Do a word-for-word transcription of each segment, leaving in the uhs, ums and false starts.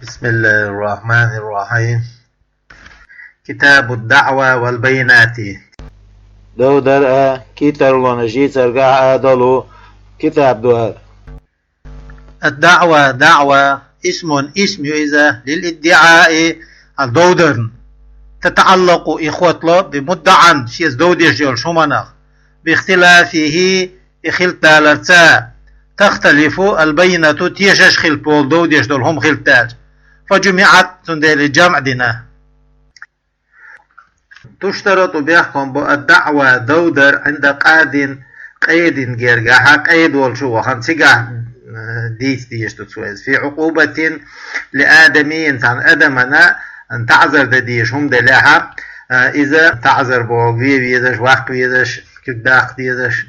بسم الله الرحمن الرحيم. كتاب الدعوى والبينات. Дов дар а, кий тарлонаш йийцаргахь а долу китаб ду хӀара. الدعوى, даӀва, اسم, исм ю иза, للادعاء, хьан дов дарна. تتعلق, и хотало, بمدعى, шеца дов деш йолчу хӀуманах. باختلافه, и хилла даларца, تختلف البينة, тешаш хилла болу дов деш долу хӀума хилла даьлча. فجمعت, цундела и жамӀ дина. تشترط, бехкам бо, الدعوى, дов дар, عند قاض, къедин гергахь, къеда волчу вахана, цигахь, э, дийца дезаш ду цо иза. في عقوبة لآدمي, цхьана адамана таӀзар дан дезаш хӀума делахь, э, иза таӀзар боху, вен везаш, ваккха везаш, куьг даккха дезаш.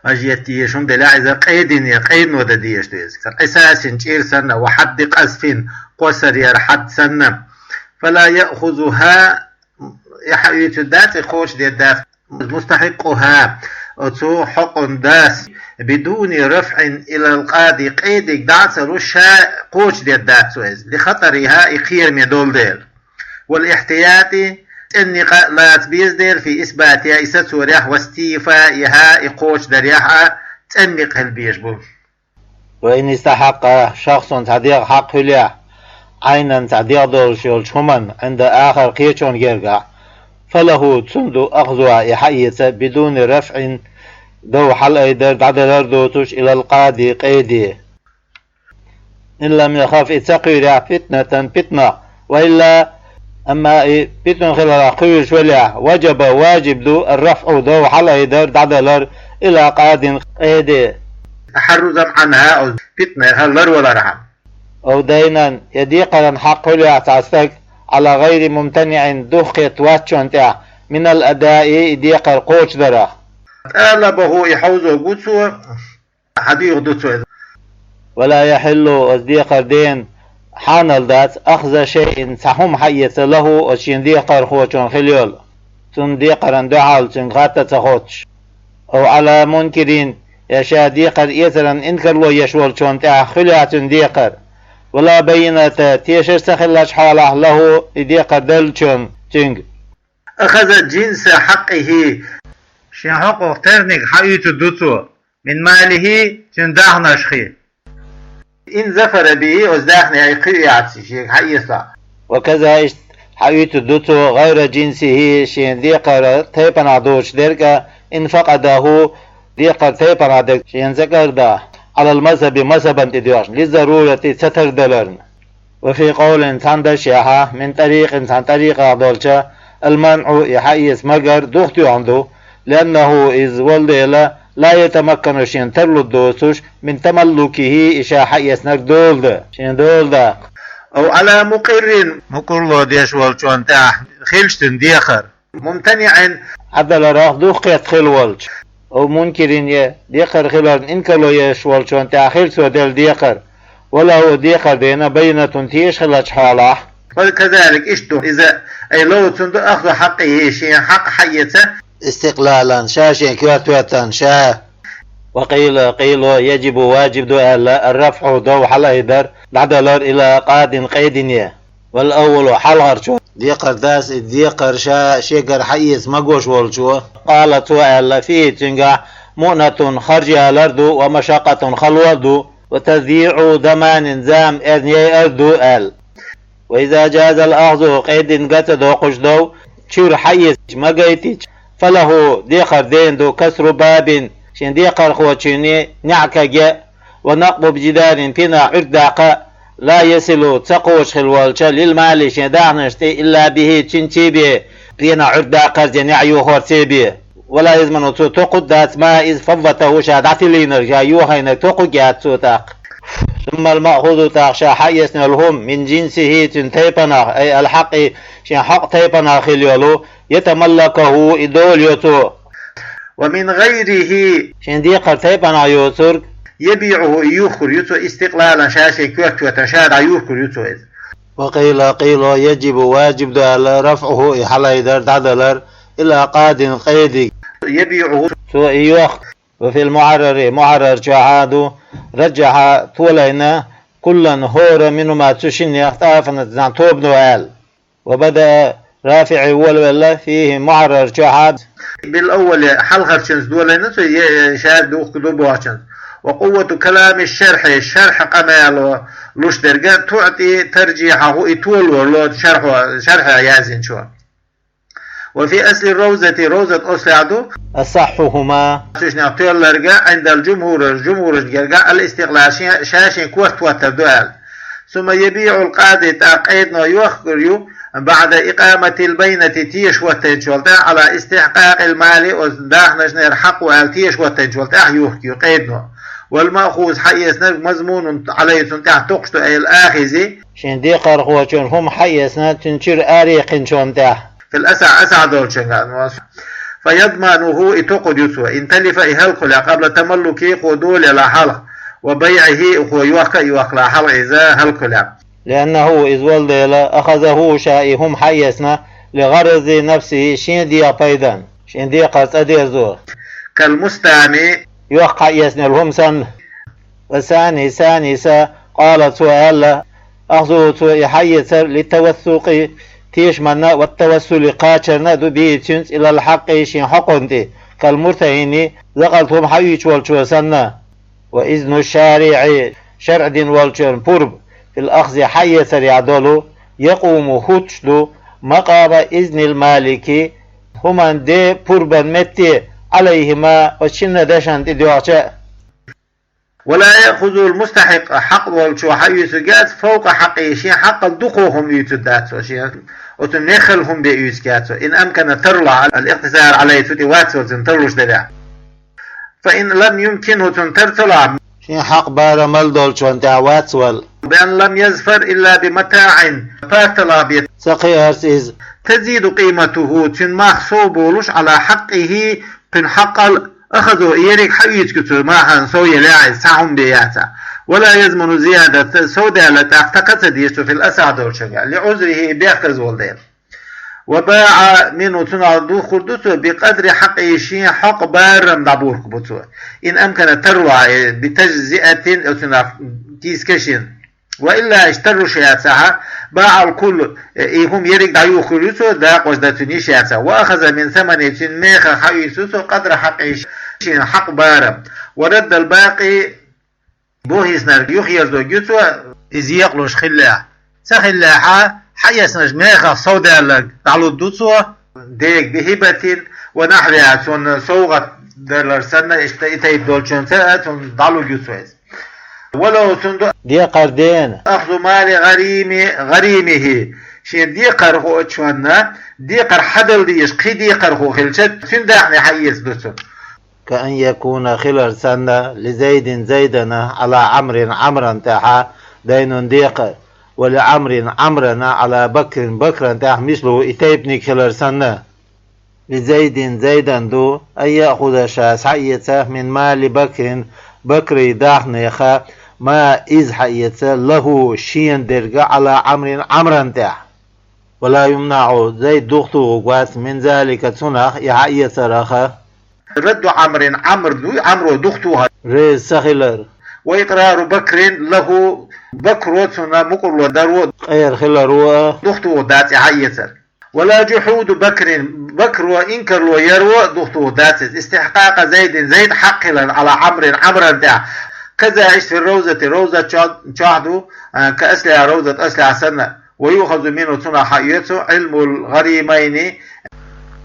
Ажият дезаш хӀума делахь, иза къедине, къедано дан дезаш ду иза. كقصاص, чӀир санна, وحد قذف, кхо сарера хьад санна. فلا يأخذها, и хьаоьцур дац, и кхочушдер дац, مستحقها, оцу хьокъан дас, بدون رفع إلى القاضي, къедига дӀа а ца луш, ша кхочушдер дац цо иза, لخطرها, и кхераме долу дела. والاحتياط, цӀена некъ а лаца беза дела, في إثباتها, и сацорехь, واستيفائها, и кхочушдарехь а цӀена некъ хила безаш бу. وإن استحق شخص, цхьа дегӀан хьакъ хуьлехь, عينا, цхьа дегӀ долуш йолчу хӀуманна, عند آخر, кхечунна гергахь, فله, цунна ду, أخذها, и хьаэца, بدون رفع, дов хьалаайдар, дӀадалар доцуш, إلى القاضي, къеде. إن لم يخف, и ца кхуьйрехь, فتنة, питнах, وإلا, амма и питна хиларах кхуьуш велахь, وجب, важиб ду, الرفع, дов хьалаайдар, дӀадалар, إلى قاض, къеде. تحرزا عنها, оцу питнех ларвалархьама. أو دينا, я декхаран хьакъ хуьлехь цхьа стаг, على غير ممتنع, духкхетта вацчунна тӀехь, من الأداء, и декхар кхочушдарах. طالبه, и хьовзо гу цо, хьадуьйгӀур ду цо иза. ولا يحل, оцу декхар дена хьанал дац, أخذ شيء, цхьа хӀума хьаэца, له, оцу шен декхархочунна хила йолу, цунна декхаран дуьхьал цуьнга хатта а ца хоттуш. أو على منكر, я ша декхар эцаран инкарло еш волчунна тӀехь хуьлехь цуьнан декхар. ولا بينة, тешаш ца хиллачу хьолахь, له, и декхар деллачунна, цуьнга. أخذ جنس حقه, шен хьокъах терниг хьаоьцур ду цо, من ماله, цуьнан дахнашхий. إن ظفر به, оцу дахнех кхуьуш яц шега хьаэцахь. وكذا, иштта хьаоьцур ду цо, غير جنسه, шен декхар тайпанах доцуш дерг а, إن فقده, декхар тайпанах дерг шена ца карадахь, على المذهب, мазхӀабан тӀе доьгӀна, للضرورة, ца тардаларна. وفي قول, цхьана дашехьа, من طريق, цхьана тӀарикъах долча, المنع, и хьаэца магар, духтоьхна ду, لأنه, иза волу дела, لا يتمكن, шена тарлур доцуш, من تملكه, и ша хьаэцнарг дола дан, шена дола даккха. أو على مقر, мукӀарло деш волчунна тӀехь хилча цуьнан декхар, ممتنع, хьадаларах духкхетта хилла волчу. أو منكر, я декхар хиларна инкарло еш волчунна тӀехь хила цо делла декхар. وله, декхар дена, بينة, тешаш хиллачу хьолахь. وكذلك, иштта ду иза, أي له, цунна ду, أخذ حقه, шен хьакъ хьаэца, استقلالا, ша шен коьрта хӀоьттина, ша. وقيل, къийла, يجب, важиб ду аьлла, الرفع, дов хьалаайдар, дӀадалар, إلى قاض, къедине. والأول, хьалхарчо, декхар дац, и декхар ша шегара хьаэца магош волчо, قال, цо аьлла, فيه, цуьнгахь, مؤنة, харжъялар ду, ومشقة, хало а ду, وتضييع زمان, зама эрна яйар ду аьлла. وإذا جاز الأخذ, къедина ган ца доккхуш дов, чуьра хьаэцча, магайтича, فله, декхар дена ду, كسر باب, шен декхархочуьнан неӀ кагъе, ونقب جدار, пенах Ӏуьрг даккха, لا يصل, ца кхочуш хилла волча, للمال, шен дахнашна тӀе, إلا به, цуьнца бен, пенах Ӏуьрг даккхарца я неӀ йохорца бен. ولا يضمن, цо токхуг а дац, ما, иза, فوته, ша дӀатиллийнарг, ша йохийнарг токхуг а яц цо тӀаккха. ثم المأخوذ, тӀаккха ша хьаэцна йолу хӀума, من جنسه, цуьнан тайпанах, أي الحق, шен хьакъ тайпанах хилла йолу, يتملكه, и дола йо цо. ومن غيره, шен декхар тайпанах йоцург, يبيعه, и юхкур ю цо, استقلالا, ша шен коьрта хӀоьттина, ша дӀаюхкур ю цо иза. وقيل, къийла, يجب, важиб ду аьлла, رفعه, и хьалайдар, дӀадалар, إلى قاض, къедига. يبيعه, цо и йохку. وفي المحرر, Мухьаррар чохь а ду, رجح, толайна, كلا хӀора منهما цу шиннех طائفة зӀан тобано аьлла. وبدأ رافعي волавелла فيه معرر чохь а. بالأول хьалхарчуьнца долийна цо, е-, ша духку ду бохучуьнца. وقوة كلام الشارح шархьан къамело луш дерг а تعطي ترجيحه и толор ло шархьо, шархьехь яздинчо. وفي أصل الروضة ровзат аслехь ду أصحهما цу шиннех тоьлларг а عند الجمهور жумхӀурашна гергахь а الاستقلال шен, ша шен корта хӀоттар ду аьлла. ثم يبيع القاضي тӀаккха къедано йохкур ю بعد إقامة البينة теша хӀоттийначул тӀаьхьа على استحقاق المال оцу дахнашнера хьакъ ву аьлла теша хӀоттийначул тӀаьхьа йохку ю къедано. والمأخوذ хьаэцнарг مضمون عليه цунна тӀехь токхуш ду أي الآخذ шен декхархочун хӀума хьаэцна цуьнан чуьра араяккхинчунна тӀехь. في الأصح асахь долчуьнгахь. فيضمنه и токхур ю цо إن تلف и хӀаллакхулехь قبل تملكه кхо долаялахь хьалха وبيعه кхо йохка а йохкалахь хьалха иза хӀаллакхулехь. لأنه иза волу дела أخذه ша и хӀума хьаэцна لغرض نفسه шен дегӀан пайдан, шен декхар цӀа дезо. كالمستعمل йохка хьаэцнарг хӀума санна. والثاني ثانيس قال цо аьлла أخذه цо и хьаэцар للتوثق тешамна والتوصل кхачарна а ду به цуьнца إلى الحق шен хьокъанна тӀе كالمرتهن закъалт хӀума хьаоьцуш волчо санна. وإذن الشارع шарӀ дина волчун пурба في الأخذ хьаэцарехь долу يقوم хӀуттуш ду مقام إذن المالك хӀуманан ден пурбан метте عليهما оцу шинна дашна тӀе доьгӀча а. ولا يأخذ المستحق хьакъ волчо хьаоьцург яц فوق حقه шен хьакъал дукхох хӀума оьцур дац цо шен, оцу мехала хӀума бен оьцург яц цо إن أمكن тарло الاقتصار عليه цу тӀе вац волчун тарлуш делахь. فإن لم يمكنه цунна тар ца лахь шен хьакъ бара мел долчунна тӀехь вац вала. بأن لم يظفر إلا بمتاع паргӀаталла бен ца кхиарца иза. تزيد قيمته цуьнан мах сов болуш على حقه кхуьнан хьакъал أخذه и ерриг хьаоьцург цо махана сов елахь иза цхьа хӀума бен яцахь. ولا يضمن زيادة сов даьлла тӀаккха такха ца деза цо في الأصح долчуьнгахь لعذره бехказа волу дела. وباع منه цунах духкур ду цо بقدر حقه шен хьакъ барам дӀабухкур бу цо إن أمكن тарло بتجزئة оцунах кийсакашна. وإلا иштта тарлуш яцахь باع الكل и хӀума ерриг дӀаюхкур ю цо дакъош дан цуьнан йиш яцахь وأخذ من ثمنه цуьнан мехах хьаоьцу цо قدر حقه шен хьакъ барам ورد الباقي бохийснарг юхаерзорг ю цо иза екъалуш хиллехь. Ца хиллехь а хьаэцначу мехах сов даьлларг дӀалур ду цо дега بهبة ونحوها цунна совгӀат далар санна иштта и тайпа долчунца а цунна дӀалур ю цо иза. ولو цунна ду декхар дена أخذ مال غريم غريمه шен декхархочунна декхар хьадала дезаш кхин декхархо хилча цуьнан дахне хьаэца ду цунна. كأن يكون хилар санна لزيد Зайдана على عمرو Ӏамран тӀехь دين декхар ولعمرو Ӏамрана على بكر Бакран тӀехь مثله и тайпаниг хилар санна. لزيد Зайдан ду أن يأخذ ша схьаэца من مال بكر Бакран дахнех ما иза хьаэца له шена дерг على عمرو Ӏамран тӀехь. ولا يمنع Зайд духтухуг вац من ذلك цунах и хьаэцарах. رد عمرو Ӏамр ду, Ӏамро духтухар. Реза ца хилар. وإقرار بكر له Бакро цунна мукӀарло даро къера хиларо а духтухур дац и хьаэцар. ولا جحود بكر Бакро инкарло яро а духтухур дац иза استحقاق زيد Зайд хьакъ хилар على عمرو Ӏамран тӀехь. كذا иштта في الروضة ровзат чохь, чохь ду, а, كأصلها ровзат аслехь санна. ويؤخذ منه цунах хьаоьцу علم الغريمين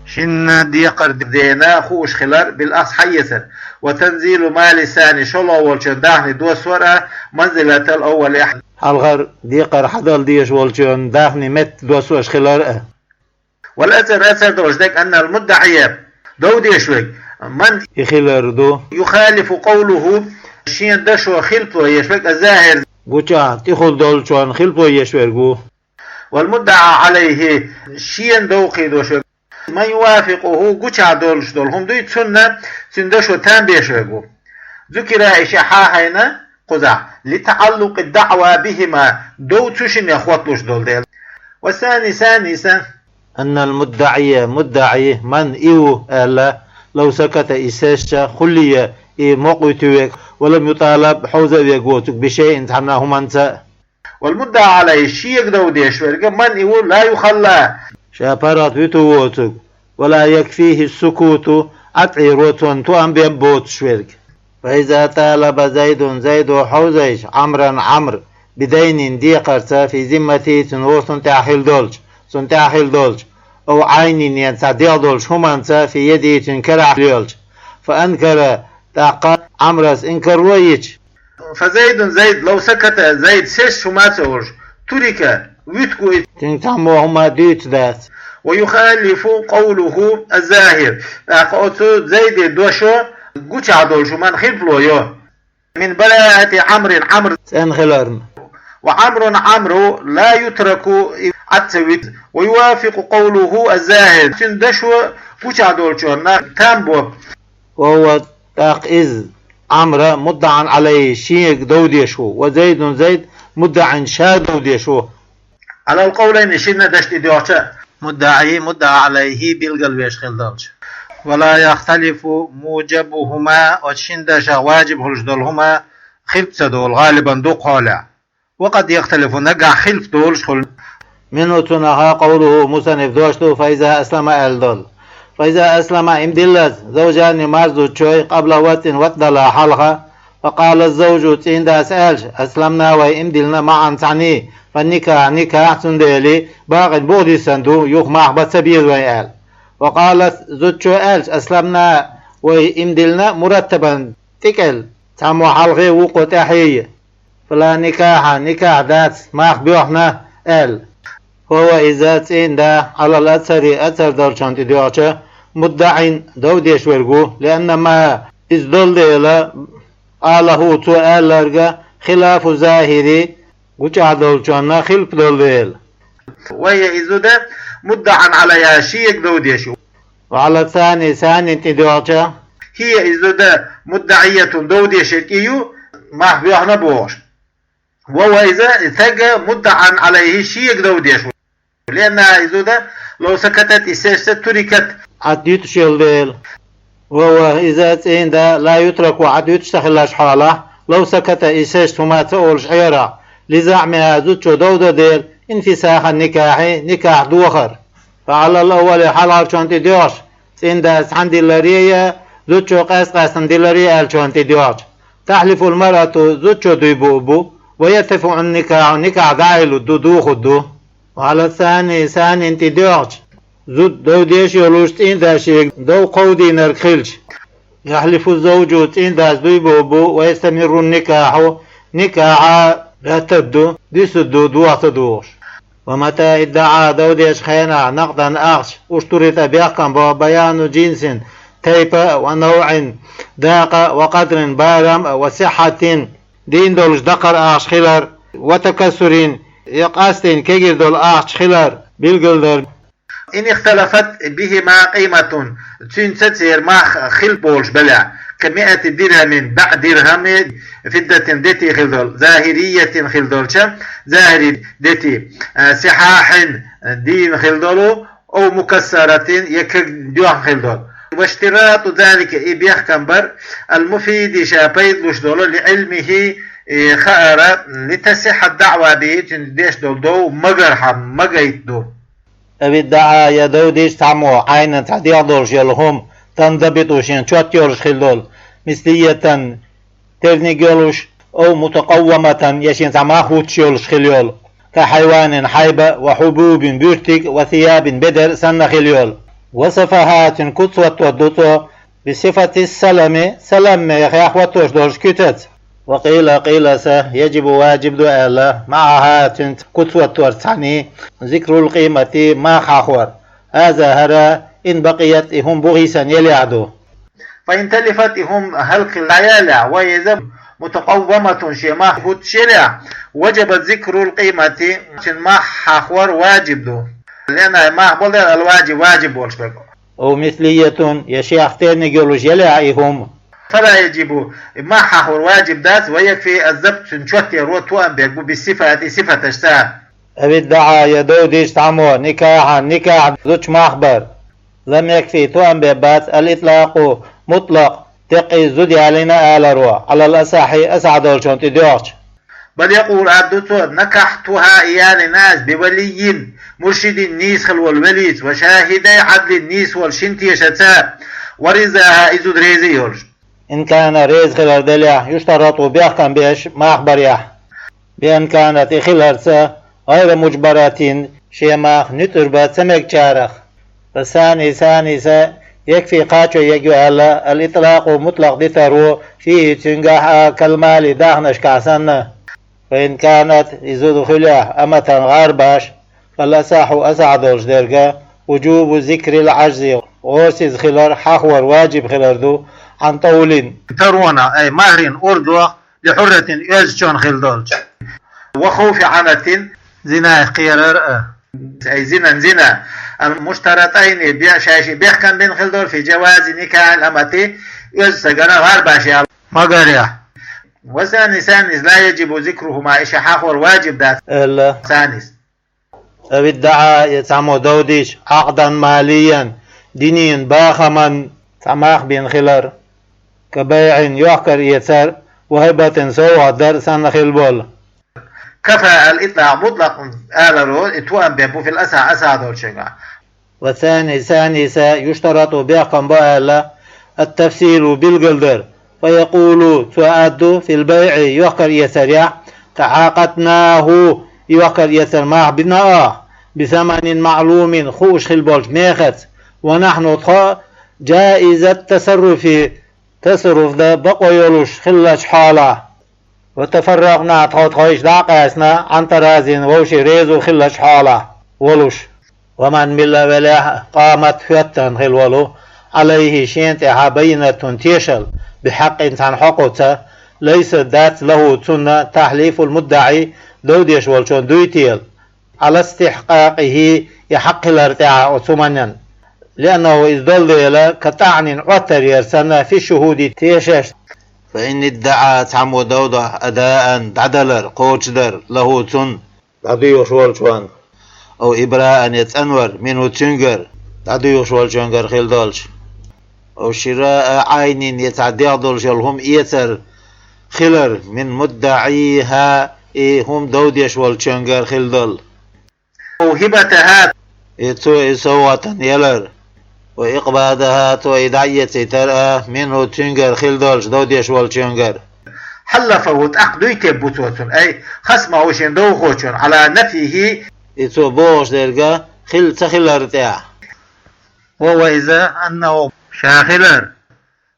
шинна декхар дена хууш хилар بالأخذ хьаэцар. وتنزيل مال الثاني шолгӀа волчун дахни доссор а منزلة الأول хьалхара декхар хьадала дезаш волчун дахни метта доссош хилар а. والأظهر азхӀар долуш дерг أن المدعي дов деш верг من и хилар ду يخالف قوله шен дашо хилпало еш верг الظاهر гучахь тӀехула долчунна хилпало еш верг ву. والمدعى عليه шена дов кхийдош верг من يوافقه гучахь долуш долу хӀума дуй цунна, цуьнан дашо там беш верг ву. ذكر и шиъ хьахийна кхузахь لتعلق الدعوى بهما дов цу шиннех хӀотталуш долу дела. والثاني ثانيس أن المدعي مدعي من и ву аьлла لو سكت, и сесча, خلي, и мукъавитаргву, ولم يطالب, хьовзаваргвоцург, بشيء, цхьанна хӀуманца. والمدعى عليه, шега дов деш верг, من, и ву, لا يخلى, ша паргӀат витаргвоцург, ولا يكفيه السكوت, Ӏад Ӏийра цунна тоам бе боцуш верг. فإذا طالب زيد, Зайдо хьовзийча, عمرا, Ӏамр, بدين, декхарца, في ذمته, цуьнан вовшашна тӀехь хилла долча, цунна тӀехь хилла долча, أو عين, я цхьа дегӀ долча хӀуманца, في يده, цуьнан карахь лелача. فأنكر, тӀаккха Ӏамрас инкарло йича, فزيد, Зайд, لو سكت, Зайд сесча хӀума ца олуш, ترك, вуьтуьйтаргва и, цуьнга цхьаммо хӀума дуьйцуш дац. ويخالف قوله الظاهر, тӀаккха оцу Зайдан дошо гучахь долчу хӀуманна хилаф йо. من براءة عمرو, Ӏамр цӀена хиларна. وعمر, Ӏамр, لا يترك, Ӏад ца витар. ويوافق قوله الظاهر, цуьнан дошо гучахь долчунна там бо. وهو, тӀаккха иза, Ӏамр, مدعى عليه, шега дов деш ву, وزيد, Зайд, مدع, ша дов деш ву. على القولين, шина дашна тӀедоьгӀча а. مدعي, مدعى عليه билгалвеш хилла долча. ولا يختلف موجبهما, оцу шина дашах ваджиб хуьлуш долу хӀума хилаф ца долу, غالبا, дукха хьолехь. وقد يختلف, нагахь хилаф долуш хуьлу. منه, цунах, قوله, мусаннифа дош ду, فإذا أسلم аьлла долу. فإذا أسلم, иман диллаза, زوجان, марзучой, قبل وطء, ватӀа далахь хьалха, فقال الزوج, цӀийнан дас аьлча, أسلمنا, вай иман диллина, معا, цхьаьний, فالنكاح, никахь, цундела, باق, буха диссина ду, юха мах бан ца беза вайн, аьлла. وقال, зудчо аьлча, أسلمنا, вай иман диллина, مرتبا, тӀекӀелла, цхьаммо хьалхе, вукхо тӀаьхье. فلا نكاح, никахь дац, мах боьхна, аьлла. وهو, иза, цӀийнан да, على الأظهر, азхӀар долчунна тӀедоьгӀча, مدع, дов деш верг ву, لأن ما, иза долу дела, قاله, цо аьлларг, خلاف الظاهر, гучахь долчунна хилаф долу дела. وهي, и зуда, مدعى عليها, шега дов деш ву. وعلى الثاني, санина тӀедоьгӀча, هي, и зуда, مدعية, дов деш верг и ю, мах боьхна бохуш. وهو, иза, и стаг, مدعى عليه, шега дов деш ву. لأنها, и зуда, لو سكتت, и сесча, تركت, Ӏад юьтуш йолу дела. وهو, иза, цӀийнан да, لا يترك, Ӏад юьтуш ца хиллачу хьолахь, لو سكت, и сесча хӀума ца олуш Ӏерахь, لزعمها, зудчо дов до дела, انفساخ النكاح, никахь дохар. فعلى الأول, хьалхарчунна тӀедоьгӀча, цӀийнан дас цхьаьна дилларе я, зудчо къаьст-къаьстина дилларе аьллачунна тӀедоьгӀча. تحلف المرأة, зудчо дуй бур бу, ويرتفع النكاح, никахь дӀаайла ду, духур ду. وعلى الثاني, санина тӀедоьгӀча, зуда дов деш йолуш цӀийнан дас шега дов кховдийнарг хилча, يحلف الزوج, цӀийнан дас дуй бур бу, ويستمر النكاح, никахь лаьттар ду, дисур ду, доха ца духуш. ومتى ادعى, дов дечу хенахь, نقدا, ахча, اشترط, бехкам бо, بيان جنس, тайпа, ونوع, дакъа, وقدر, барам, وصحة, дийна долуш дакхар ахча хилар, وتكسر, я къастийна кегийра долу ахча хилар билгалдар. إن اختلفت بهما قيمة, цуьнца церан мах хилаф болуш белахь, كمائة درهم, бӀе дирхам, فضة, дети хилла долу, ظاهرية, хилла долча, захири дети, а, صحاح, дийна хилла долу, أو مكسرة, я кегдоьхна хилла долу. واشتراط ذلك, и бехкам бар, المفيد, ша пайда луш долу, لعلمه, и хаара, لتصح الدعوى به, цуьнан деш долу дов магархьама, магийта ду. أو ادعى, я дов дича цхьаммо, عينا, цхьа дегӀ долуш йолу хӀума, تنضبط, шена чот йолуш хилла долу, مثلية, терниг йолуш, أو متقومة, я шена цхьа мах хӀуттуш йолуш хилла йолу, كحيوان, хьайба, وحبوب, буьртиг, وثياب, бедар санна хилла йолу. وصفها, цуьнан куц хӀоттор ду цо, بصفة السلم, салам мехех хӀоттош долчу куьцаца. وقيل, къийла сан, يجب, важиб ду аьлла, معها, цуьнца куц хӀотторца цхьаьний, ذكر القيمة, мах хьахор. هذا, хӀара, إن بقيت, и хӀума бухийсан елехь ду. فإن تلفت, и хӀума хӀаллакьхилла дӀаялехь, وهي, иза, متقومة, шен мах хӀуттуш елехь, وجب ذكر القيمة, цуьнан мах хьахор важиб ду. لأنها, мах болу дела, الواجب, важиб болуш берг. أو مثلية, я шех терниг йолуш елехь и хӀума. فلا يجب, и мах хьахор важиб дац, ويكفي الضبط, цуьнан чот яр тоам берг бу, بالصفات, сифаташца. أو ادعى, я дов дича цхьаммо, نكاحا, никахь, зудчо мах бар. لم يكف, тоам бе бац, الإطلاق, мутлакъ, декъий зуда ялийна аларо, على الأصح, асахь долчун тӀе доьгӀча. بل يقول, аьлла ду цо, نكحتها, ялийна аз, بولي, муршидин, нийса хила волу велица, وشاهدي عدل, нийса волу шина тешаца, ورضاها, и зуда реза йолуш. إن كان, реза хилар делахь, يشترط, бехкам беш, мах барехь. بأن كانت, и хиларца, غير مجبرة, шен мах нуьцкъала бан ца мегачарах. والثاني, цхьаннеса, يكفي, кхачо ерг ю аьлла, الإطلاق, мутлакъ дитаро, فيه, цуьнгахь а, كالمال, дахнашкахь санна. فإن كانت, и зуда хуьлехь, أمة, гӀарбаш, فالأصح, асахь долуш дерг, وجوب ذكر العجز, гӀорасиз хилар хьахор важиб хилар ду, عن طول, таронах, أي مهر, урдох, لحرة, оьзачун хила долчу. وخوف عنة, зинах кхерар а. أي زنا, зина. المشترطين, бе-, шаьш бехкам бина хила долу, في جواز نكاح الأمة, оьзда стагана гӀарбаш яла магарехь. والثاني, цхьаннеса, لا يجب ذكرهما, и шаьш хьахор важиб дац, аьлла. Цхьаннеса. أو ادعى, я цхьаммо дов дича, عقدا ماليا, динийн бахаман цхьа мах бина хилар, كبيع, йохкар-эцар, وهبة, совгӀат дар санна хила болу. كفى الإطلاق, мутлакъ аларо и тоам бе бу, في الأصح, асахь долчуьнгахь. والثاني, цхьаннеса, يشترط, бехкам бо аьлла, التفصيل, билгалдар. فيقول, цо аьлла ду, في البيع, йохкар-эцарехь, تعاقدناه, и йохкар-эцар мах бина оха, بثمن معلوم, хууш хила болчу мехаца, ونحن, тхо, جائز التصرف, тасарруф дан бакъо йолуш хиллачу хьолахь. وتفرقنا, тхо тхойша дӀа а къаьстина, عن تراض, вовшийн резо хиллачу хьолахь волуш. ومن, мила велахь а, قامت, хӀоьттина хила волу, عليه, шена тӀехь, بينة, тешал, بحق, цхьана хьокъаца, ليس, дац, له, цунна, تحليف المدعي, дов деш волчун дуй тела, على استحقاقه, и хьакъ хилар тӀехь оцу хӀуманан, لأنه, иза долу дела, كطعن, Ӏоттар яр санна, في الشهود, тешаш. فإن ادعى, цхьаммо дов дахь, أداء, дӀадалар, кхочушдар, له, цунна, дӀадоьхуш волчунна, أو إبراء, я цӀанвар, منه, цуьнгара, дӀадоьхуш волчуьнгара хила долчу, أو شراء عين, я цхьа дегӀ долуш йолу хӀума эцар хилар, من مدعيها, и хӀума дов деш волчуьнгара хила долу, أو هبتها, и цо и совгӀатана ялар, وإقباضها, цо и дӀаэцийтар а, منه, цуьнгара хила долчу дов деш волчуьнгара. حلفه, тӀаккха дуй теб бу цо цунна, أي خصمه, шен довхочун, على نفيه, и цо бохуш дерг хила ца хилар тӀехь. وهو, иза, أنه, ша хилар,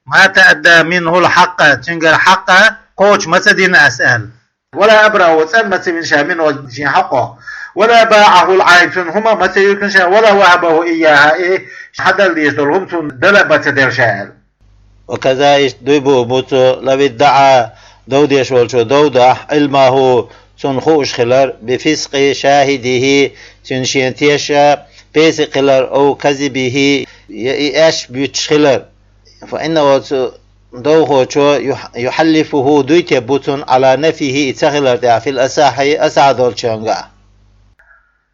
ما تأدى منه الحق, цуьнгара хьакъ кхочуш ма ца дина ас аьлла. ولا أبرأه, цӀан ма ца вина ша, منه, шен хьакъо. ولا باعه العين, цунна хӀума ма ца юьйхина ша, ولا وهبه إياها, и хьадала дезаш долу хӀума цунна дала ма ца делла ша аьлла. وكذا, иштта дуй бу бу цо, لو ادعى, дов деш волчо дов дахь, علمه, цунна хууш хилар, بفسق شاهده, цуьнан шен теша песикъ хилар, أو كذبه, я и аьшпаш буьттуш хилар. فإنه, цу довхочо, يح-, يحلفه, дуй теб бу цунна, على نفيه, и ца хилар тӀехь, في الأصح, асахь долчуьнгахь.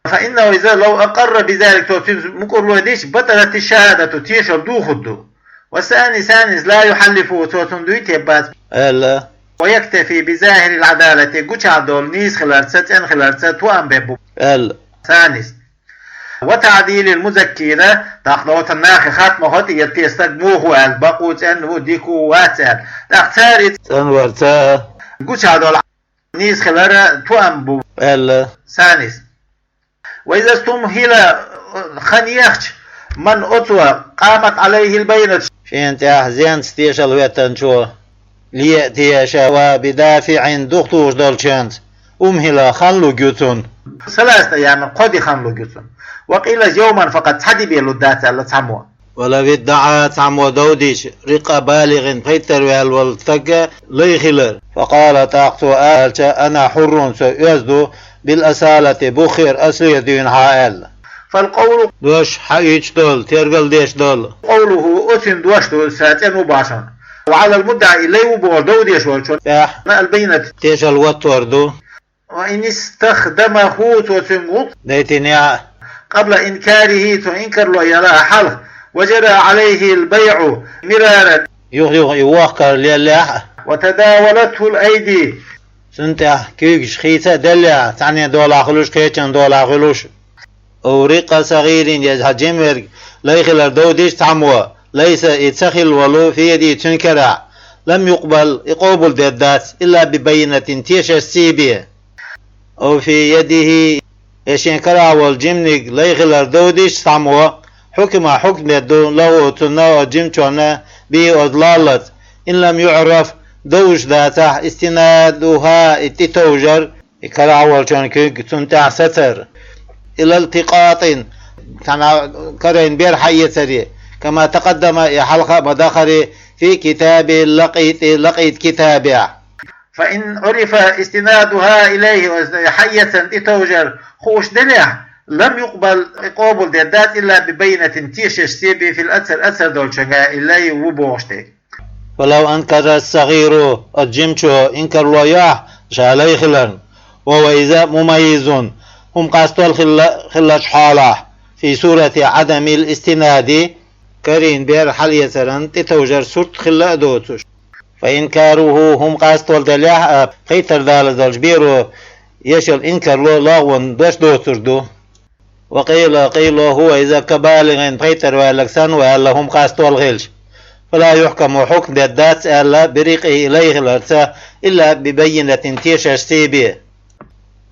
فإنه, иза, لو أقر بذلك, цо цуьнца мукӀурло дича, بطلت الشهادة, тешалла духур ду. والثاني, цхьаннеса, لا يحلفه, цо цунна дуй теб бац, аьлла. ويكتفي بظاهر العدالة, гучахь долу нийса хиларца, цӀена хиларца тоам бе бу, аьлла. Цхьаннеса. وتعديل المزكين, тӀаккха лоцан нахе хатма хӀоттий, я те стаг муха ву аьлла, бакъ ву, цӀена ву, дика ву, вац аьлла. ТӀаккха цара и цӀанварца, гучахь долу нийса хилар тоам бу, аьлла. Цхьаннеса. وإذا استمهل, хан ехча, من, оцо, قامت عليه البينة, шена тӀехь зенца тешалла хӀоьттинчо, ليأتي, ша, وبدافع, духтухуш долчуьнца, أمهل, хан луг ю цунна. ثلاثة أيام, кхо де хан луг ю цунна. وقيل يوما فقط, цхьа де бен лур дац аьлла цхьаммо. ولو ادعى, цхьаммо дов дича, رق بالغ, пайда тӀера ваьлла волу стаг лай хилар. فقال, тӀаккха цо аьлча, أنا حر, со оьзда ду, بالأصالة, буххера, аслера дуьйна хьан аьлла. فالقول, дош хьаийцуш долу, тергал деш долу. قوله, оцуьнан дош ду, ша цӀена ву башан. وعلى المدعي, лай ву бохуш дов деш волчун, тӀехь, البينة, тешалла хӀоттор ду. وإن استخدمه, цо цуьнга гӀуллакх дайтинехь, قبل إنكاره, цо инкарло ялахь хьалха, وجرى عليه البيع مرارا. Юха-юха и воккхар леллехь а. وتداولته الأيدي. Цунна тӀехь куьйгаш хийца а деллехь, цхьанне долахь хуьлуш, кхечанне долахь хуьлуш. أو رق صغير, я хьа жима верг лай хилар довдийча цхьаммо, ليس, и ца хилла волу, في يده, цуьнан карахь, لم يقبل, и къобал дер дац, إلا ببينة, тешаш сий бен. أو في يده, я шен карахь волу жиманиг лай хилар довдийча цхьаммо, حكم, хьукм дер ду, له, цунна, оцу жимачунна, به, оцу лаллаца, إن لم يعرف, довзуш дацахь, استنادها, и тӀетовжар, и карахь волчун куьг цунна тӀехь сацар, إلى التقاط, цхьана карийна бер хьаэцаре, كما تقدم, и хьалха а ма дахаре, في كتاب اللقيط, Лакъит китабехь. فإن عرف استنادها إليه, хьаэцарна тӀетовжар хууш деллехь, لم يقبل, къобал дер дац, إلا ببينة, тешаш сий бен, في الأكثر, аксар долчуьнгахь, и лай ву бохуш дерг. فلو أنكر الصغير, оцу жимачо инкарло йохь ша лай хиларна, وهو, иза, مميز, хӀума къастор хилла, хиллачу хьолахь, في صورة عدم الاستناد, карийна бер хьалаэцаран тӀетовжар сурт хилла а доцуш. فإنكاره, хӀума къастор деллехь а, пхийттара далаза долчу беро еш йолу инкарло лохван дош доцур ду. وقيل, къийла, هو, иза, كبالغ, пхийттара ваьлларг санна ву аьлла, хӀума къастор хилча. فلا يحكم, хьукм дер дац аьлла, برقه, и лай хиларца, إلا ببينة, тешаш сий бен.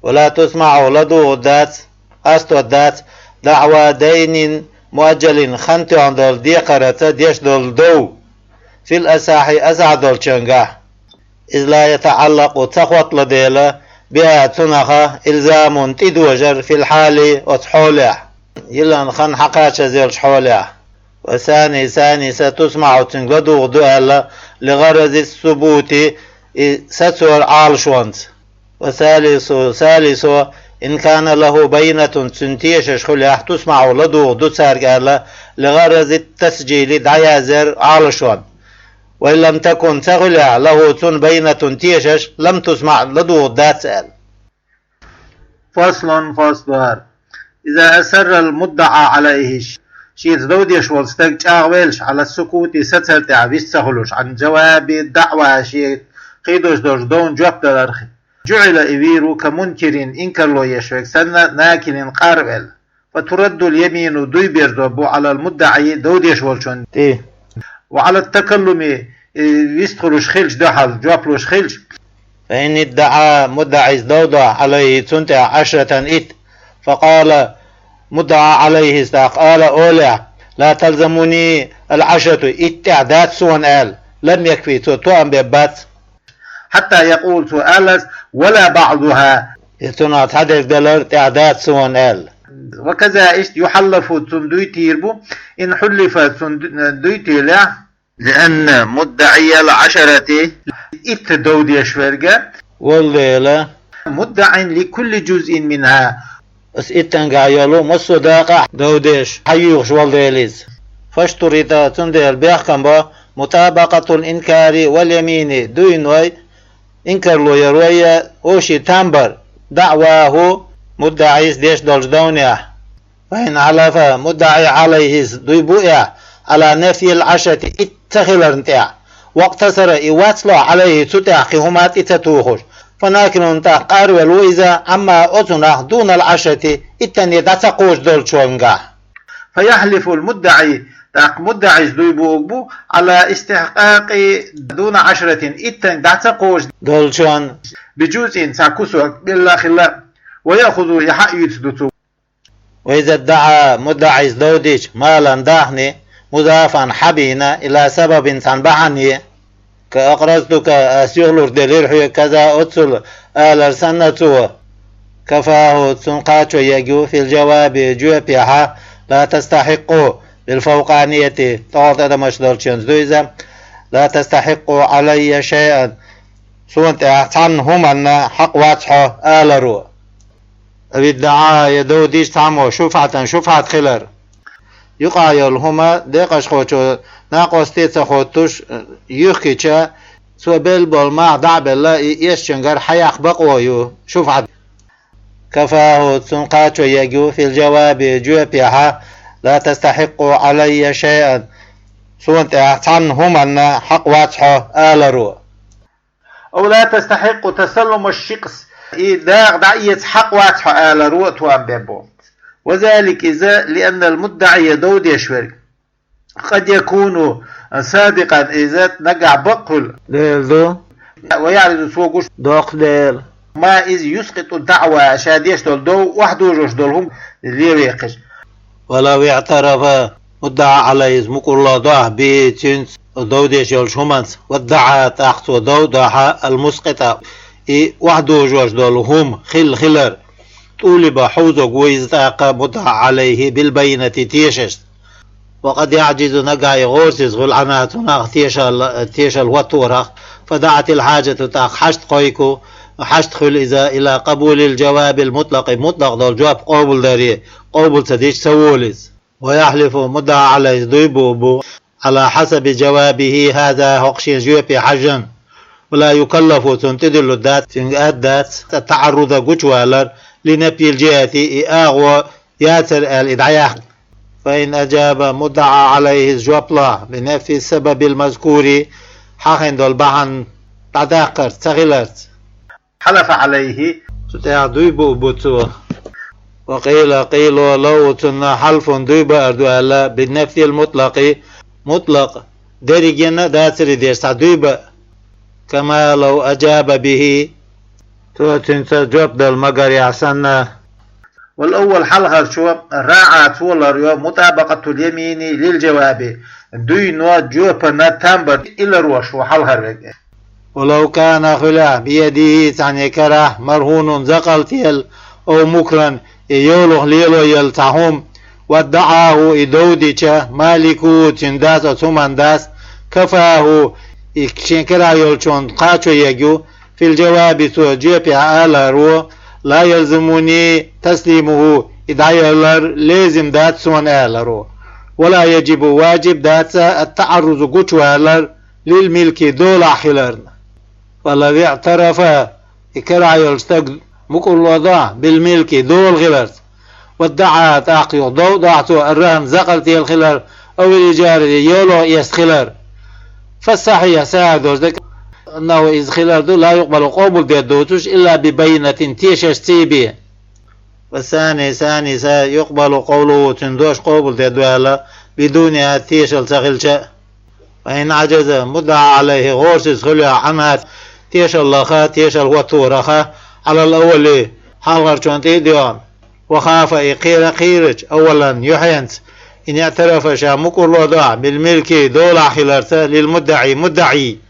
ولا تسمع, ладугӀур дац, къастор дац, دعوى دين مؤجل, хан тоьхна долу декхарца деш долу дов, في الأصح, асахь долчуьнгахь, إذ لا يتعلق, ца хоттало дела, بها, цунах, إلزام, тӀедожар, في الحال, оцу хьолехь, йиллина хан хьакхачаза йолчу хьолехь. والثاني, санийса, تسمع, цуьнга ладугӀур ду аьлла, لغرض الثبوت, и сацор Ӏалашонца. والثالث, салисо, إن كان له بينة, цуьнан тешаш хуьлехь, تسمع, ладугӀур ду цаьрга аьлла, لغرض التسجيل, дӀаязъяр Ӏалашонна. وإن لم تكن, ца хуьлехь, له, цунна, بينة, тешаш, لم تسمع, ладугӀур дац аьлла. فصل, фасл ду хӀара. إذا أصر المدعى عليه, шеца дов деш волу стаг чӀагӀвелаш, على السكوت, сацар тӀехь вист ца хуьлуш, عن جواب الدعوى, шен кхийдош долчу довна жоп даларх, جعل, и вийр ву, كمنكر, инкарло еш верг санна, ناكل, къарвелла. فترد اليمين, дуй берзор бу, على المدعي, дов деш волчун тӀе. وعلى التكلم, и вист хуьлуш хилча дуьхьал, жоп луш хилча. فإن ادعى, муддаӀис дов дохь, عليه, цунна тӀехь, عشرة, итт. فقال, муддаӀа عليه, тӀаккха ала олехь, لا تلزمني العشرة, итт тӀехь дац суна аьлла, لم يكف, цо тоам бен бац. حتى يقول, цо аллас, ولا بعضها, я цунах цхьа дерг далар тӀехь дац суна аьлла. وكذا, иштта, يحلف, цунна дуй тийр бу, إن حلف, цунна ду-, дуй тийлехь. لأن مدعي العشرة, итт дов деш верг а, волу дела, مدع لكل جزء منها, ас иттангахь йолу массо а дакъа дов деш хьайоьхуш волу дела иза. فاشترط, цундела бехкам бо, مطابقة الإنكار واليمين, дуйной, инкарло ярой а, вовшийн там бар, دعواه, муддаӀис деш долчу довнехь. فإن حلف, муддаӀи عليه, дуй бу эхь, على نفي العشرة, итт ца хиларна тӀехь, واقتصر, и вацло, عليه, цу тӀехь кхин хӀума тӀе ца тухуш, فناكل, тӀаккха къарвелла ву иза, عما, оцунах, دون العشرة, иттанне дӀа ца кхочуш долчунгахь. فيحلف المدعي, тӀаккха муддаӀис дуй буург бу, على استحقاق دون عشرة, иттанне дӀа ца кхочуш долчун, بجزء, цхьа кусок белла а хилла, ويأخذ, и хьаоьцуш ду цо. وإذا ادعى, муддаӀис дов дича, مالا, дахни, مضافا, хьабийна, إلى سبب, цхьана бахьане, كأقرضتك, ас юхалург делира хьоьга, كذا, оццул, алар санна цо, كفاه, цунна кхачо ерг ю, في الجواب, жоьпехьа, لا تستحق, بالفوقانية, тӀехула тӀадамаш долчуьнца ду иза, لا تستحق علي شيئا, суна тӀехь цхьана хӀуманна хьакъ вац хьо аларо. أو ادعى, я дов дича цхьаммо, شفعة, шуфӀат хилар. Юкъахь йолу хӀума декъашхочо накъостий а ца хоттуш, юьхкича, цо белла болу мах дӀа а белла, и эшначуьнгара хьаяккха бакъо ю, шуфӀат. كفاه, цунна кхачо ерг ю, في الجواب, жоьпехьа, لا تستحق علي شيئا, суна тӀехь цхьанна хӀуманна хьакъ вац хьо аларо. أو لا تستحق تسلم الشقص, и дакъа дӀаэца хьакъ вац хьо аларо а тоам беш бу. وذلك, иза, لأن المدعي, дов деш верг, قد يكون صادقا, иза нагахь бакъ хуьлу, Дела ду, ويعرض, цо гуш, доккху Дела, ما, иза, يسقط الدعوى, ша деш долу дов охьадожош долу хӀума левекхаш. ولو اعترف, مدعى عليه, иза мукъарло дохь, به, цуьнца, дов деш йолчу хӀуманца, وادعى, тӀаккха цо дов дохь, المسقط, и охьадожош долу хӀума хилла хилар, طولب, хьовзорг ву иза тӀаккха مدعى عليه بالبينة, тешашца. وقد يعجز, нагахь и гӀорасиз хуьлу, عنها, цунах, тешал, тешал хӀотторах, فدعت الحاجة, тӀаккха хьашт кхойку, хьашт хуьлу иза, إلى قبول الجواب المطلق, мутлакъ долу жоп къобалдаре, къобал ца дича ца волу иза. ويحلف, مدعى عليه, дуй буа бу, على حسب جوابه هذا, хӀокху шен жоьпе хьаьжжина. ولا يكلف, цунна тӀедиллур дац, цуьнга ад дац, التعرض, гучувалар, لنفي الجهة, и агӀо яцара аьлла, и дӀаяхна. فإن أجاب مدعى عليه, иза жоп лахь, بنفي السبب المذكور, хьахийна долу бахьана дӀадаккхарца, ца хиларца, حلف عليه, цу тӀехь дуй буа бу цо. وقيل, къийла, له, цунна, حلف, дуй баар ду аьлла, بنفي المطلق, мутлакъ, дерригенна а дацаре деш цхьа дуй баа, كما لو أجاب به, цо цуьнца жоп дала магарехь санна. والأول, хьалхарчо, راعى, цо лар йо, مطابقة اليمين للجواب, дуйна, жопана там бар и ларош ву хьалхара верг. ولو كان, хуьлехь, بيده, цхьана карахь, مرهون, закъалтелла, أو مكرا, я йолах лело елла цхьа хӀума, وادعاه, и дов дича, مالكه, цуьнан дас, оцу хӀуманан дас, كفاه, и шен карахь йолчунна кхачо ерг ю, في الجواب, цо жоьпехь аларо, لا يلزمني تسليمه, и дӀаялар лезим дац суна аларо, ولا يجب, важиб дац التعرض, гучувалар, للملك, долахь хиларна. فلو اعترف, и карахь йолу стаг мукъарло дохь, بالملك, дола хиларца, وادعى, тӀаккха юха дов дохь цо الرهن, закъалтелла хилар, أو الإجارة, я йолах эцна хилар, فالصحيح, сахьихь долуш дерг, أنه, иза хилар ду, لا يقبل, къобалдер доцуш, إلا ببينة, тешашций бен. والثاني, ثاني, са, يقبل قوله, цуьнан дош къобалдер ду аьлла, بدونها, тешалла ца хилча а. وإن عجز مدعى عليه, гӀорасиз хуьлу, عنها, тешаллаха, тешал хӀоттораха, على الأول, хьалхарчунна тӀе а доьгӀна, وخاف, и кхера кхийрича, أولا, юьхьенца, إن اعترف, ша мукъарло дохь, بالملك, долахь хиларца, للمدعي, муддаӀий.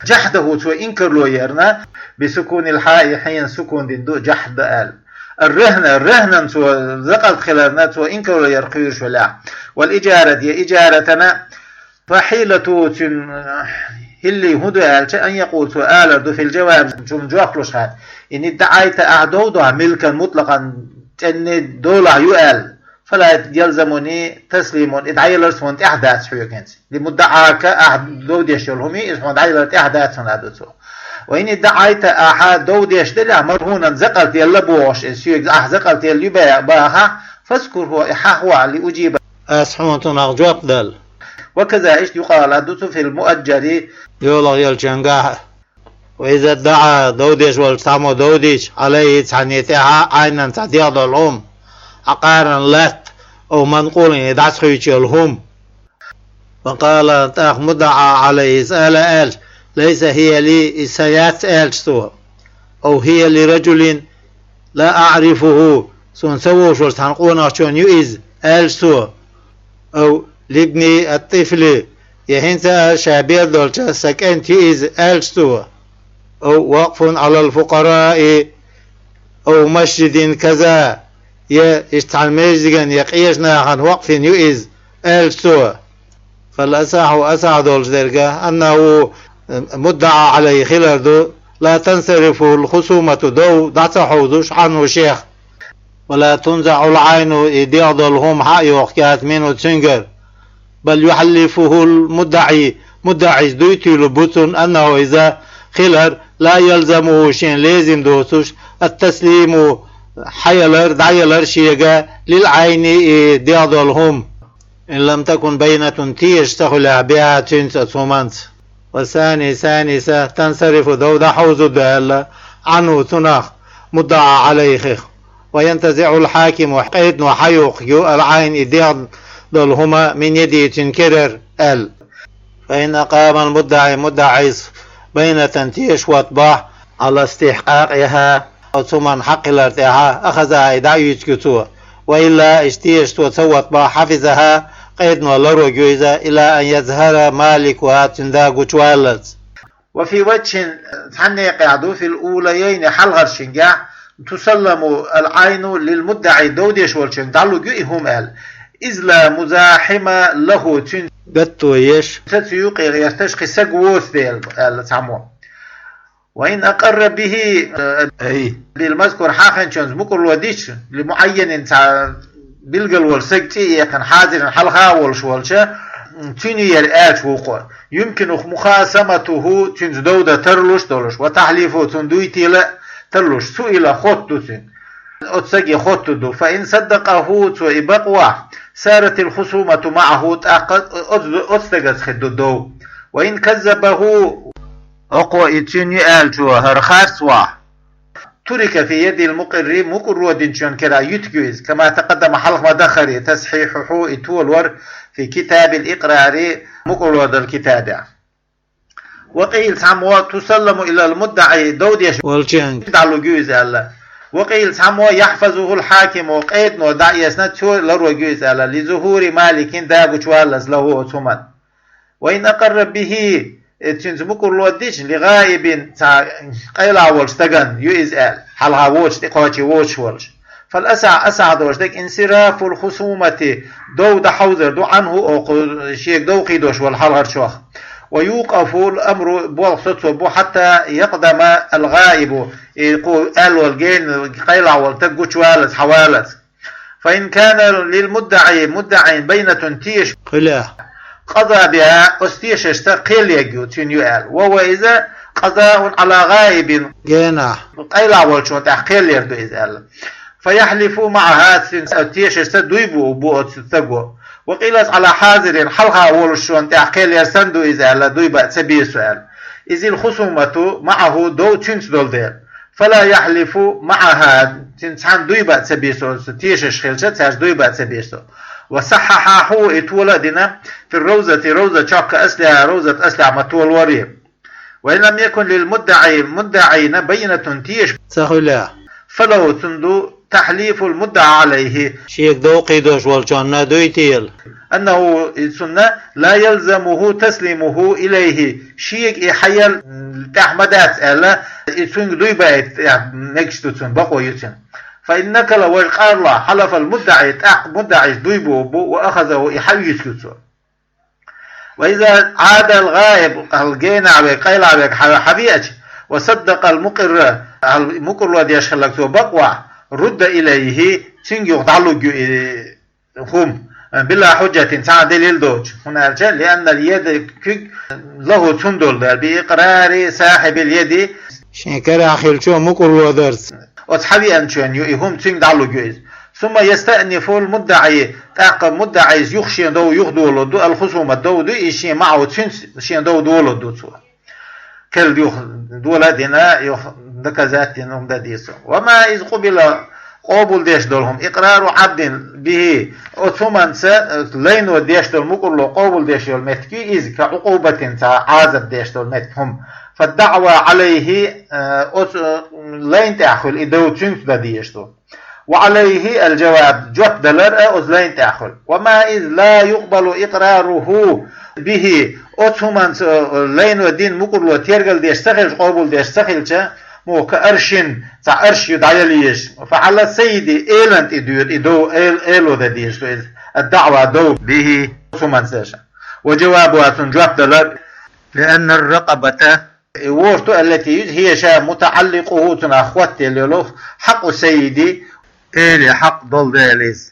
جحده, цо инкарло ярна, بسكون الحاء, хьенан сукун дина ду, جحد аьлла. الرهن, рахӀнан цо закъалт хиларна, цо инкарло яр кхуьйруш велахь. والإجارة, я иджаратана, فحيلته, цуьнан хӀилла хӀун ду аьлча, أن يقول, цо алар ду, في الجواب, цунна жоп луш хьан, إن ادعيت, ахь дов дохь, ملكا مطلقا, цӀенна долахь ю аьлла, فلا يلزمني تسليمه, и дӀаялар суна тӀехь дац хьоьгахь. لمدعاك, ахь дов деш йолу хӀума, иза хьуна дӀаялар тӀехь дац хьуна, аьлла цо. وإن ادعيت, ахьа дов деш делахь, مرهونا, закъалт елла бохуш, иза соьга ахь закъалт елла ю баха, فاذكره, и хьахаваӀа, لأجيب, ас хьуна цунах жоп дала. وكذا, иштта, يقال, аьлла ду цо, في المؤجر, йолах йолчуьнгахь. وإذا ادعى, дов деш волчу цхьаммо дов дича, عليه, цхьанна тӀехьа, عينا, цхьа дегӀ долу хӀума, عقارا, латта, أو منقولا, я дӀасахьуьйчу йолу хӀума. وقال, тӀаккха مدعى عليه, иза ала аьлча, ليس هي لي, иза сан яц, аьлча цо, أو هي لرجل لا أعرفه, суна ца вовшалц цхьана къонахчунна ю иза, аьлча цо, أو لابني الطفل, я хӀинца а ша бер долча сан кӀентан ю иза, аьлча цо, أو وقف على الفقراء أو مسجد كذا, я иштта цхьана междиган я къечу нахана вакъф йина ю иза, аьлча цо. فالأصح, асахь долуш дерг, أنه مدعى عليه хилар ду, لا تنصرف الخصومة, дов дӀа ца хьовзуш, عنه, шех. ولا تنزع العين, и дегӀ долу хӀума хьа а йохкуьйтуш, منه, цуьнгара. بل يحلفه المدعي, муддаӀийс дуй туьйлур бу цунна, أنه, иза хилар, لا يلزمه, шена лезим доцуш, التسليم, хьаялар, дӀаялар шега, للعين, и дегӀ долу хӀума. إن لم تكن بينة, тешаш ца хуьлехь, بها, цуьнца, оцу хӀуманца. والثاني, ثاني, са, تنصرف, дов дӀахьовзадо аьлла, عنه, цунах, مدعى عليه. وينتزع الحاكم, къедано хьайоккхур ю, العين, и дегӀ долу хӀума, من يده, цуьнан керара, аьлла. فإن أقام المدعي, муддаӀис, بينة, тешаш хӀоттабахь, على استحقاقها, оцу хӀуманна хьакъ хилар тӀехь, أخذها, и дӀаоьцур ю цо. وإلا, иштта тешаш цо ца хӀоттабахь, حفظها, къедано ларварг ю иза, إلى أن يظهر مالكها, цуьнан да гучуваллалц. وفي وجه, цхьана некъехь ду, في الأوليين, хьалхарчуьнгахь, تسلم العين للمدعي, дов деш волчуьнга дӀалург ю и хӀума аьлла. إذ لا مزاحم له, цуьнца гатто еш, цу юкъе гӀерташ кхин саг воцу дела, аьлла цхьаммо. وإن أقر به, э, أي, بالمذكور, хьахийначуьнца мукӀарло дича, لمعين, цхьа билгал волу саг цӀе а яьккхина, حاضرا, хьалха а волуш волча, цуьнан яра аьлча вукхо, يمكن مخاصمته, цуьнца дов дан тарлуш а долуш, وتحليفه, цунна дуй тела а тарлуш, سئل, хотта ду цуьнга. Оцу саге хотта ду. فإن صدقه, цо и бакъ вахь, صارت الخصومة معه, тӀаккха оцу, оцу стагаца хир ду дов. وإن كذبه, хӀокхо и цуьнан ю аьллачо хӀара харц вахь, ترك في يد المقر, мукӀарло динчун кера юьтур ю иза, كما تقدم, хьалха ма-дарра, تصحيحه, и толор, في كتاب الإقرار, мукӀарло дала китабехь. وقيل, цхьаммо, تسلم إلى المدعي, дов деш волчуьнга дӀалург ю иза аьлла. وقيل, цхьаммо, يحفظه الحاكم, къедано дӀаэцна, цо ларварг ю иза аьлла, لظهور مالك, да гучуваллалц, له, оцу хӀуманна. وإن أقر به, э, цуьнца мукӀарло дича, لغائب, цхьа къайла волчу стагана ю иза аьлла, хьалха воцуш, тӀекхочий воцуш волуш. فالأصح, асахь долуш дерг, انصراف الخصومة, дов дӀахьовзар ду, عنه, оцу шега дов кхийдош волу хьалхарчох. ويوقف الأمر, болх соцо бу, حتى يقدم الغائب, и кху аьлла волу гена къайла волу стаг гучуваллалц, хьаваллалц. فإن كان للمدعي, муддаӀина, بينة, тешаш хуьлехь, قضى بها, оцу тешашца кхел ерг ю, цуьнан ю аьлла. وهو, иза, قضاء على غائب, генахь къайла волчунна тӀехь кхел ер ду иза аьлла. فيحلف معها, цуьнан тешашца дуй буо бу оцу стаго. وقيل على حاضر, хьалха волушшонна тӀехь кхел ер санна ду иза аьлла, дуй бан ца беза со аьлла. إذ الخصومة معه, дов цуьнца долу дела. فلا يحلف معها, цуьнца цхьаьна дуй бан ца беза со, тешаш хилча, цаьрца дуй бан ца беза со. وصححه, и тола а дина, في الروضة, ровза чохь, كأصلها, ровзат аслехь ма-толлорий. وإن لم يكن للمدعي, муддаӀина, بينة, тешаш ца хуьлехь, فله, цунна ду, تحليف المدعى عليه, шега дов кхийдош волчунна дуй тела. أنه, и цунна, لا يلزمه تسليمه إليه, шега и хьаяр тӀехь ма дац аьлла, и цуьнга дуй бан тӀехь мегаш ду цунна, бакъо ю цуьнан. فإن نقل, важа къарлахь, حلف المدعي, тӀаккха муддаӀис дуй буо бу, وأخذه, и хьаоьцур ю цо. وإذا عاد الغائب, хьал генахь верг, къайла верг хьа-, хьавеача, وصدق المقر, хьал мукӀарло деш хилларг цо бакъ вахь, رد إليه, цуьнга юха дӀалург ю и хӀума, بلا حجة, цхьа а делил доцуш, хӀунда аьлча, لأن اليد, куьг, له, цуьнан долу дела, بإقرار صاحب اليد, шен карахь хиллачо мукӀарло дарца. Оцу хьавеанчунна ю и хӀума, цуьнга дӀалург ю иза. ثم يستأنف المدعي, тӀаккха муддаӀис юха шен дов юхадолур ду, الخصومة, дов ду, и шен, معه, цуьнца шен дов долур ду цо. Кхел юха дола а дина, юха доказать дина хӀума дан деза цо. وما إذا قبل, къобалдеш долу хӀума, إقرار عبد به, оцу хӀуманца, лайно деш долу мукӀарло къобалдеш йолу меттиг ю иза, كعقوبة, цхьа Ӏазап деш долу меттиг хӀума. فالدعوى عليه, оцу лайна тӀехь хуьлу и дов цуьнца дан дезаш ду. وعليه الجواب, жоп далар а оцу лайна тӀехь хуьлу. وما إذا لا يقبل إقراره به, оцу хӀуманца, лайно дина мукӀарло тергал деш ца хилча, къобалдеш ца хилча, муха, كعرش, цхьа арш ю дӀаяла езаш. فعلى السيد, элана тӀе доьду и дов, эл-, эло дан дезаш ду иза, الدعوى, дов, به, оцу хӀуманца. وجوابها, цунна жоп далар, لأن الرقبة, и ворхӀ ду, التي, иза, هي, ша, متعلقه, цунах хоттаделла йолу, حق السيد, эле хьакъ долу дела иза.